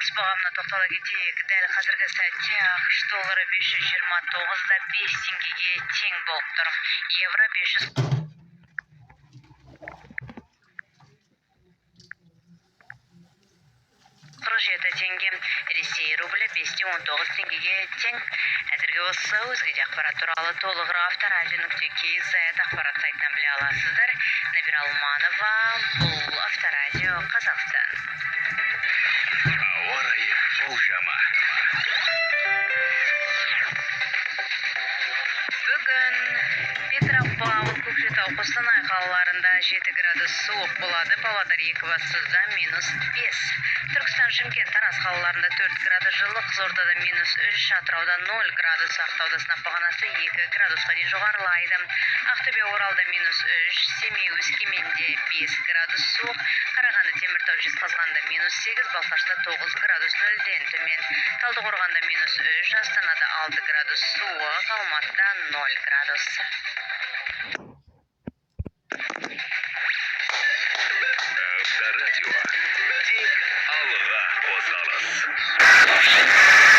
Күміс бағамына тоқтала кетейік. Дәл қазіргі сәтте АҚШ доллары 529 да 5 теңгеге тең болып тұр. Евро 547 теңге. Ресей рублі 5,19 теңгеге тең. Әзірге осы. Өзге де ақпарат туралы толығырақ авторадио.kz ақпарат сайтынан біле аласыздар. Набира Алманова, бұл Авторадио Қазақстан. Ауа райы болжамы. Бүгін Петропавл, Көкшетау, Қостанай қалаларында 7 градус суық болады. Павлодар, Екібастұзда минус 5. Түркістан, Шымкент, Тараз қалаларында 4 градус жылы, Қызылордада минус 3, Атырауда 0 градус, Ақтауда сынап бағанасы 2 градусқа дейін жоғарылайды. Ақтөбе, Оралда минус 3, Семей, Өскеменде 5 градус суық, Қарағанды, Теміртау, Жезқазғанда минус 8, Балқашта 9 градус нөлден төмен, Талдықорғанда минус 3, Астанада 6 градус суық, Алматыда 0 градус. Авторадио. Тек алға қозғалыс.